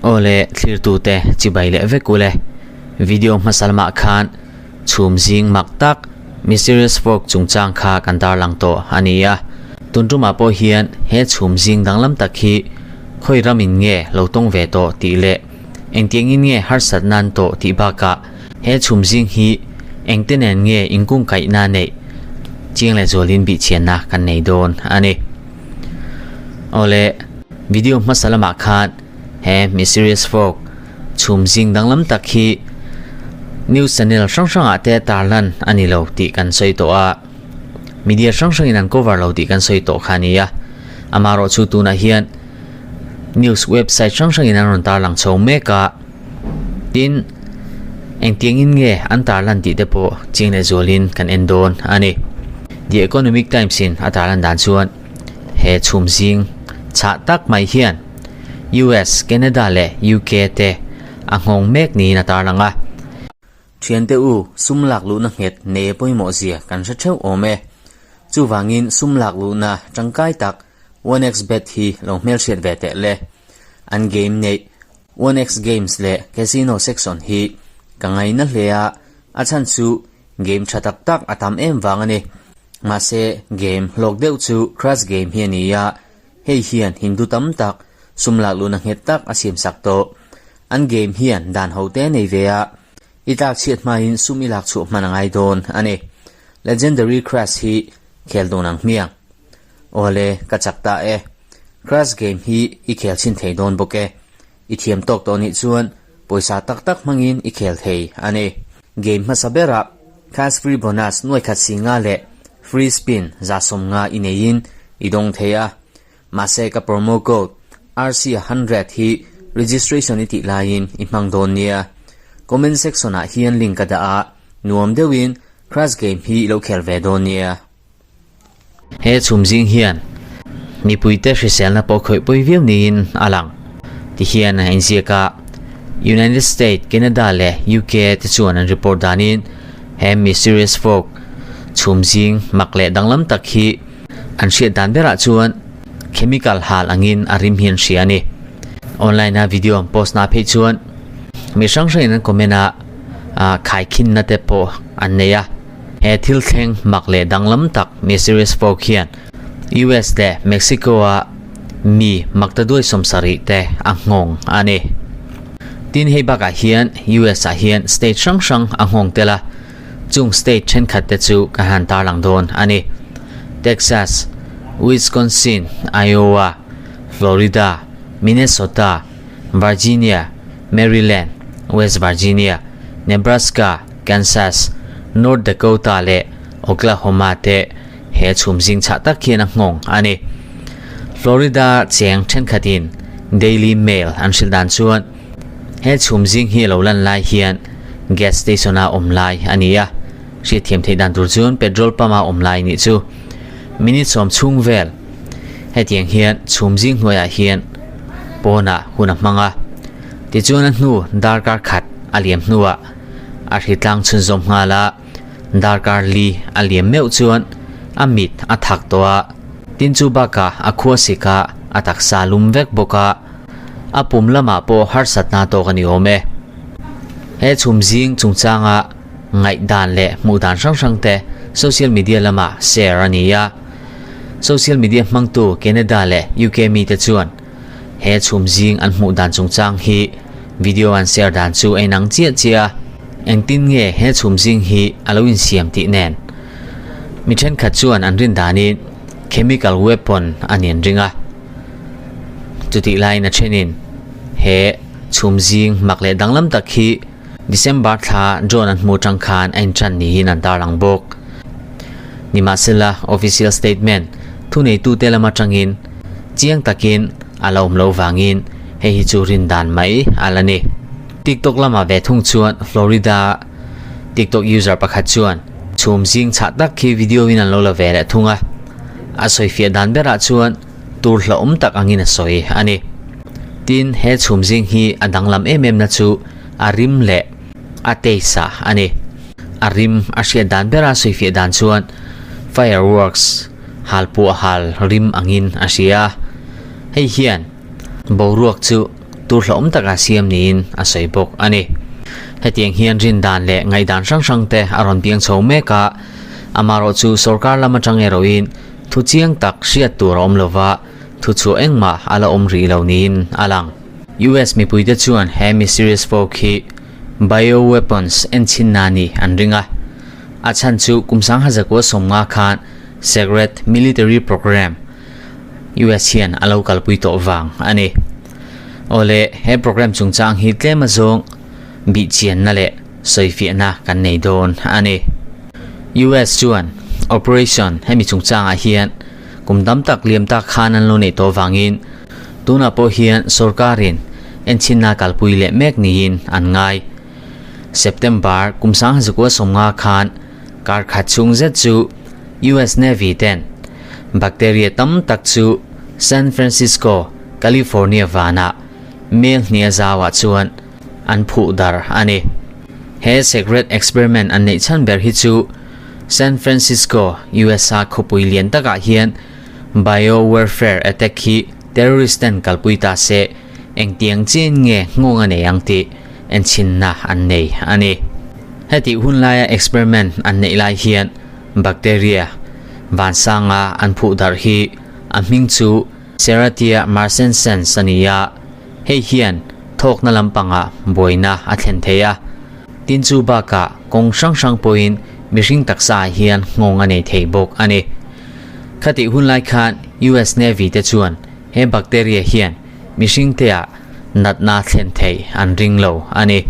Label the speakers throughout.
Speaker 1: Awle thlirtute chibai leh vek ule. Video hmasa lamah khan chhum zing mak tak Mysterious Fork chungchang kha kan darlang tawh a ni a. Tun tumah pawh hian he chhum zing danglam tak hi khawi ramin nge lo tawng ve tawh tih leh engtiangin nge harsat nan tawh tih bakah he chhum zing hi engte nen nge inkungkaihna neih chiang leh zualin bihchhianna kan nei dawn a ni. Awle video hmasa lamah khan he Mysterious Fog chhum zing danglam tak hi news channel hrang hrangah te tarlan a ni lo tih kan sawi tawh a, media hrang hrangin an cover lo tih kan sawi tawh kha a ni a. Amaherawhchu tunah hian news website hrang hrangin an rawn tarlang chho mek a, tin engtiangin nge an tarlan tih te pawh chiang leh zualin kan en dawn a ni. The Economic Times in a tarlan dan chuan he chhum zing chhah tak mai hian US, Canada leh UK te a nghawng mek niin a tarlang a. Thiante u, sum lak luhna nghet nei pawimawh zia kan hre theuh awm e. Chuvangin sum lak luhna tangkai tak 1xBet hi lo hmelhriat ve teh le. An game neih 1x Games leh Casino section hi ka ngaina hle a, a chhan chu game tha tak tak a tam em vang a ni. Mahse game hlawk deuh chu Crash game hi a ni a, hei hian Hindu tam tak sum lak luhna nghet tak a siam sak tawh. An game hian dan ho te nei ve a, i tlak chhiat hmain sum i lak chhuah hman a ngai dawn a ni. Legendary Crash hi khel dawn ang hmiang. Awle, ka chak ta e. Crash game hi i khel chhin thei dawn bawk e. I thiam tawk tawh nih chuan pawisa tak tak hmangin i khel thei a ni. Game hmasa berah Cash Free Bonus nuai khat si nga leh Free Spin 150 i neiin i dawng thei a. Mahse ka promo code RC100 hi registration i tih laiin i hmang dawn nia. Comment section ah hian link ka dah a, nuam deuhin Crash game hi i lo khel ve dawn nia. He chhum zing hian mipuite hriselna pawh khawih pawi viau niin a lang. Tihian a inziak a, United States, Canada leh UK te chuan an report danin he mysterious fog chhum zing mak leh danglam tak hi an hriat dan berah chuan chemical hal angin a rim hi an hria a ni. Online a video an post na phei chuan mi hrang hrangin an comment a, khaikhinna te pawh an nei a. He thil thleng mak leh danglam tak mysterious fog hian US leh Mexico a mi mak ta duai 70 te a nghawng a ni. Tin hei bakah hian US ah hian state hrang hrang a nghawng tel a, chung state thenkhat te chu ka han tarlang dawn a ni. Texas, Wisconsin, Iowa, Florida, Minnesota, Virginia, Maryland, West Virginia, Nebraska, Kansas, North Dakota leh Oklahoma te he chhum zing chhah tak hian a nghawng a ni. Florida cheng thenkhatin Daily Mail an hrilh dan chuan he chhum zing hi a lo lan lai hian gas station-a awm lai a ni a, hriatthiam theih dan tur chuan petrol pump-a awm lai nih chu minute 10 chhung vel hetiang hian chhum zing hnuaiah hian pawnah hun a hmang a, tichuan a hnu darkar khat a liam hnuah a hritlang chhunzawm nghal a, darkar li a liam meuh chuan a mit a thak tawh a, tin chu bakah a khua sik a, a taksa lum vek bawk a, a pum lamah pawh harsatna tawk a ni awm e. He chhum zing chungchanga ngaihdan leh hmuhdan hrang hrang te social media lamah share a ni a, social media hmangtu Canada leh UK mite chuan he chhum zing an hmuh dan chungchang hi video an share dan chu a inang chiah chiah a, engtin nge he chhum zing hi a lo insiam tih nen mi thenkhat chuan an rin danin chemical weapon a ni an ring a, chutih laiin a thenin he chhum zing mak leh danglam tak hi December thla drone an hmuh atang khan a intan niin an tarlang bawk. Nimahsela official statement thuneitute lam atangin chiang takin a la awm loh vangin hei hi chu rin dan mai a la ni. TikTok lamah ve thung chuan Florida TikTok user pakhat chuan chhum zing chhah tak khi video in an lo la ve leh thung a, a sawifiah dan berah chuan tur hlauhawm tak angin a sawi a ni. Tin, he chhum zing hi a danglam em em na chu a rim leh a taste ah a ni. A rim a hriat dan bera sawifiah dan chuan fireworks halpuah hal rim angin a hria a. Hei hian boruak chu tur hlauhawm taka siam niin a sawi bawk a ni. Hetiang hian rin dan leh ngaihdan hrang hrang te a rawn piang chho mek a, amaherawh chu sorkar lam atang erawhin thu chiang tak hriat tur a awm lova, thu chhuah engmah a la awm rih lo niin a lang. US mipuite chuan he mysterious fog hi bioweapons enchhinna ni an ring a, a chhan chu kum sangha zakua sawmnga khan Secret Military Program, US hian a lo kalpui tawh vang a ni. Awle, he program chungchang hi tlem azawng bihchianna leh sawifiahna kan nei dawn a ni. US chuan operation hemi chungchangah hian kum tam tak liam tak khan an lo neih tawh vangin tunah pawh hian sorkarin enchhinna kalpui leh mek niin an ngai. September kum sangha zakua 50 khan Kar khat chhung zet chu US Navy ten bacteria tam tak chu San Francisco, California vanah mel hnia zauah chuan an phuh dar a ni. He secret experiment an neih chhan ber hi chu San Francisco, USA khawpui lian takah hian biowarfare attack hi terrorist ten kalpui ta se engtiang chin nge nghawng a nei ang tih enchhinna an nei a ni. Hetih hun laia experiment an neih lai hian bacteria vansanga an phuh darh hi a hming chu Serratia marcescens a ni a, hei hian thawkna lampangah buaina a thlen thei a. Tin chu bakah kawng hrang hrang pawhin mihring taksaah hian nghawng a nei thei bawk a ni. Khatih hun lai khan US Navy te chuan he bacteria hian mihringteah natna thlen theih an ring lo a ni.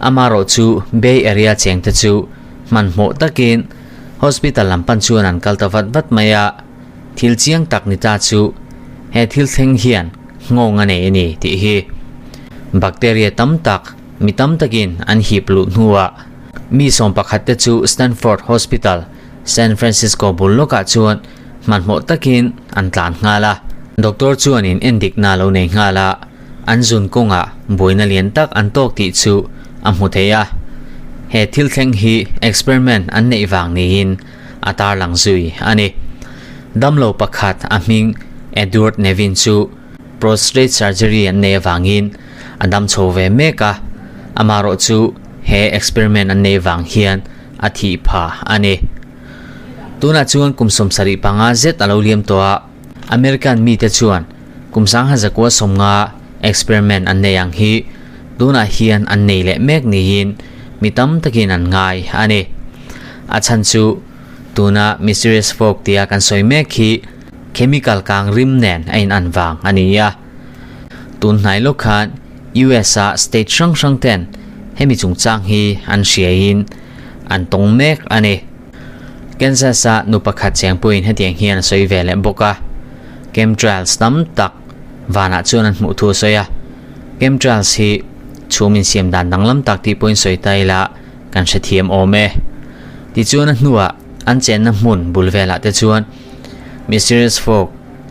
Speaker 1: Amaherawh chu Bay Area chengte chu hmanhmawh takin hospital lam pan chuan an kal ta vat vat mai a, thil chiang tak ni ta chu he thil thleng hian nghawng a nei a ni tih hi. Bacteria tam tak mi tam takin an hip luh hnuah mi 11 te chu Stanford Hospital, San Francisco bul lawkah chuan hmanhmawh takin an tlan nghal a. Doctor chuanin endikna a lo nei nghal a, an zun kawngah buaina lian tak an tawk tih chu a hmu thei a. He thil thleng hi experiment an neih vang niin a tarlang zui a ni. Damlo pakhat a hming Edward Nevin chu prostate surgery an nei avangin a dam chho ve mek a, amaherawh chu he experiment an neih vang hian a thih phah a ni. Tunah chuan kum 75 zet a lo liam tawh a, American mite chuan kum 1950 experiment an nei ang hi tunah hian an nei leh mek niin mi tam takin an ngai a ni. A chhan chu tuna mysterious fog tia kan sawi mek hi chemical kang rim nen a in an vang a ni a. Tun hnai lawk khan US a state hrang hrang ten hemi chungchang hi an hriaiin an tawng mek a ni. Kansas a nu pakhat cheng pawhin hetiang hian a sawi ve leh bawk a, Chemtrails tam tak vanah chuan an hmuh thu a sawi a, Chemtrails hi chhum insiam dan danglam tak tih pawhin sawi ta ila kan hrethiam awm e. Tichuan a hnuah an chenna hmun bul velah te chuan Mysterious Fog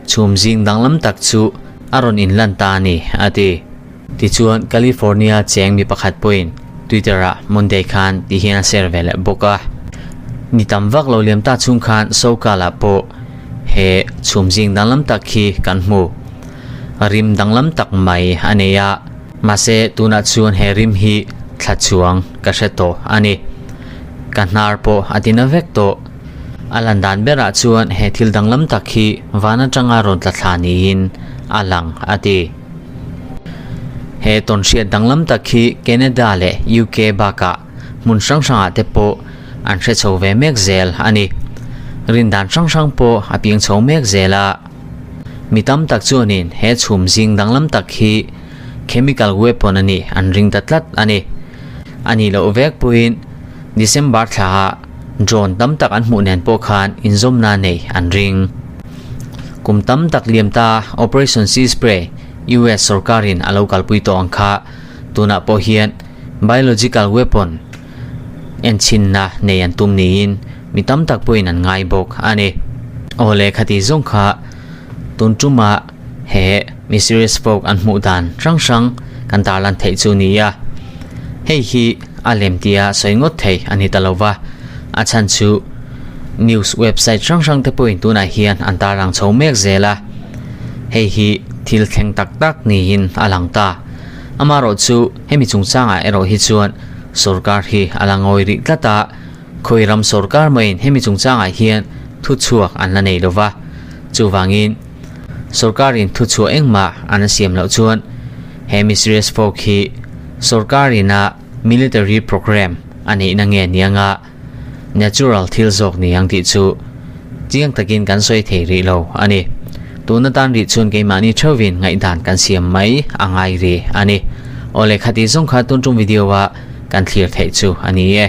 Speaker 1: chhum zing danglam tak chu a rawn inlan ta a ni, a ti. Tichuan, California cheng mi pakhat pawhin Twitter-ah Monday khan ti hian a share ve leh bawk a. Ni tam vak lo liam ta chhung khan SoCal-ah pawh he chhum zing danglam tak hi kan hmu. Rim danglam tak mai a nei a, mahse tunah chuan he rim hi thla chuang ka hre tawh a ni. Ka hnar pawh a ti na vek tawh. A lan dan berah chuan he thil danglam tak hi van atanga rawn tla thla niin a lang a ti. He tawnhriat danglam tak hi Canada leh UK bakah hmun hrang hrangah te pawh an hre chho ve mek zel a ni. Rindan hrang hrang pawh a piang chho mek zel a. Mi tam tak chuanin he chhum zing danglam tak hi chemical weapon a nih an ring ta tlat a ni. A nih loh vek pawhin December thlaah drone tam tak an hmuh nen pawh khan inzawmna nei an ring. Kum tam tak liam ta Operation Sea Spray US sorkarin a lo kalpui tawh ang kha tunah pawh hian biological weapon enchinna nei an tum niin mi tam tak pawhin an ngai bawk a ni. Aw le khati zawng kha tun tumah he mysterious folk an hmuh dan hrang hrang kan tarlan theih chu ni a. Hei hi a lem tia sawi ngawt thei a ni ta lo va, a chhan chu news website hrang hrang te pawhin tunah hian an tarlang chho mek zel a. Hei hi. thil thleng tak tak niin a lang ta. Amaherawhchu hemi chungchangah erawh hi chuan sorkar hi a la ngawi rih tlat a, khawi ram sorkar maiin hemi chungchangah hian thuchhuak an la nei lo va. Chuvangin sorkarin thuchhuah engmah an la siam loh chuan he mysterious fog hi sorkarina military programme a neihna nge nianga natural thil zawk ni ang tih chu chiang takin kan sawi thei rih lo a ni. Tuna tan rih chuan keimahni theuhin ngaihdan kan siam mai a ngai rih a ni. Awle khati zawng kha tun tum video a kan thlir theih chu a ni e.